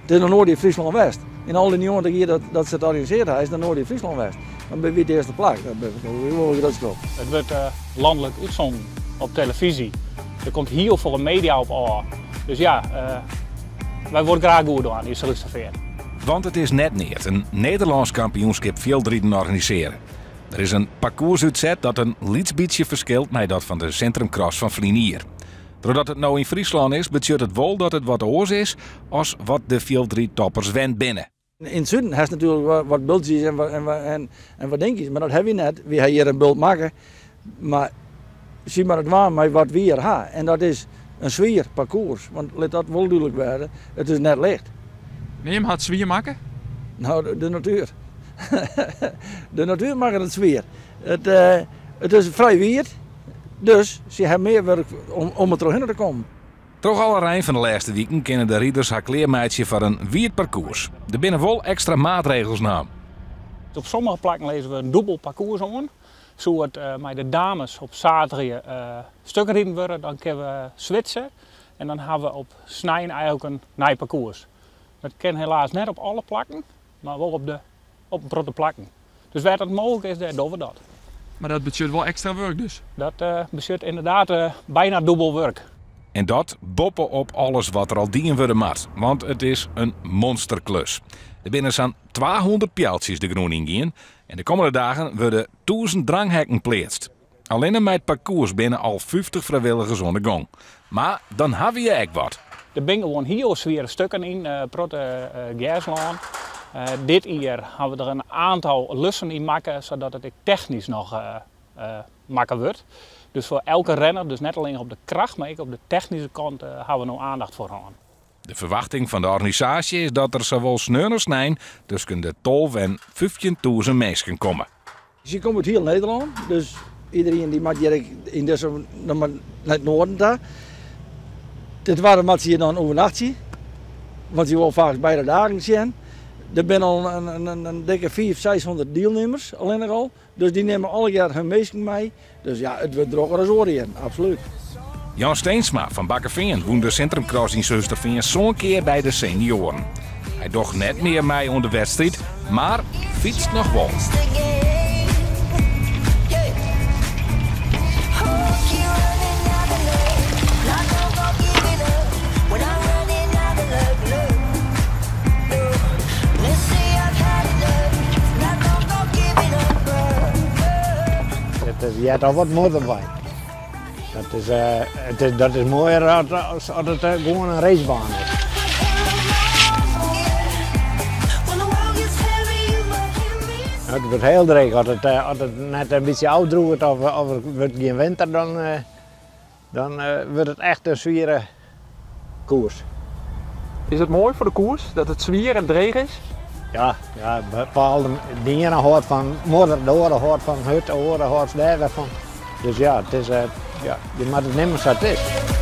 It is noch noait yn Fryslân west. Yn al dy 90 jier dat, dat se it organisearre ha, is noch noait yn Fryslân west. Dan binne wy it earste plak. Dêr bin ik wol grutsk op. It wurdt lanlik útsonden op telefyzje. Der komt hiel folle media op ôf. Dus ja, wy wolle it graach goed dwaan yn Surhústerfean. Want it is net neat, in Nederlânsk kampioenskip fjildriden organisearje. Der is in parkoers útset dat in lyts bytsje ferskilt mei dat fan de Sintrumcross fan ferline jier. Trochdat it no yn Fryslân is, betsjut it wol dat it wat oars is as wat de fjildrydtoppers wend binne. Yn it suden hast natuerlik wat bultsjes en en en wat dinkjes, mar dat ha wy net. Wy ha hjir in bult makke, mar sy moatte dwaan mei wat wy hjir ha. En dat is in swier parkoers, want lit dat wol dúdlik wêze, it is net licht. Nimmen hat swier makke? No, de natuer. De natuer makket it swier. It, it is frij wiet, dus sy ha mear wurk om der trochhinne te kommen. Troch alle rein fan de lêste wiken kinne de riders har klearmeitsje foar in wiet parkoers. Der binne wol ekstra maatregels naam. Op sommige plakken lizze we in dûbel parkoers oan. Soe it mei de dames op saterdei stuk riden wurde, dan kinne we switse en dan ha we op snein eigentlik in nij parkoers. Dat kin helaas net op alle plakken, mar wol op de op in protte plakken. Dus wêr't dat mooglik is, dêr dogge we dat. Mar dat betsjut wol ekstra wurk dus? Dat betsjut ynderdaad byna dûbel wurk. En dat boppe-op alles wat der al dien wurde moat, want it is in monsterklus. Der binne sa'n 200 pealtsjes de grûn yngien en de kommende dagen wurde 1000 dranghekken pleatst. Allinne mei it parkoers binne al 50 frijwilligers oan de gong. Mar dan hawwe je ek wat. Der binne gewoan hiel swiere stukken yn, protte gerslân. Dit jier hawwe we der in oantal lussen yn makke, sadat it ek technysk noch makke wurdt. Dus foar elke renner, dus net allinnich op de kracht, mar ek op de technyske kant hawwe we no aandacht foar hân. De ferwachting fan de organisaasje is dat der sawol sneon as snein tusken de 12 en 15.000 minsken komme. Sy komme út hiel Nederlân, dus iderien dy moat hjir ek yn dizze nei it noarden ta. Ten twadde moat se hjir dan oernachtsje, want sy wol faaks beide dagen sjen. Der binne al in dikke fiif, 600 dielnimmers allinnich al, dus dy nimme allegear hun minsken mei. Dus ja, it wurdt drokker as oare jierren, absolút. Jan Steensma fan Bakkefean wûn de Sintrumcross yn Surhústerfean sân kear by de senioaren. Hy docht net mear mei oan de wedstriid, mar fytst noch wol. It heart al wat modder by. Dat is, it is, dat is moaier as, as it gewoan in racebaan is. It wurdt hiel dreech as it, as it net in bytsje ôfdrûget of, of it wurdt gjin winter, dan, dan wurdt it echt in swiere koers. Is it moai foar de koers dat it swier en dreech is? Ja, ja bepaalde, de iene hâldt fan modder, de oare hâldt fan hurd, de oare hâldt dêr wer fan. Dus ja, it is, ja, je moatte it nimme sa't it is.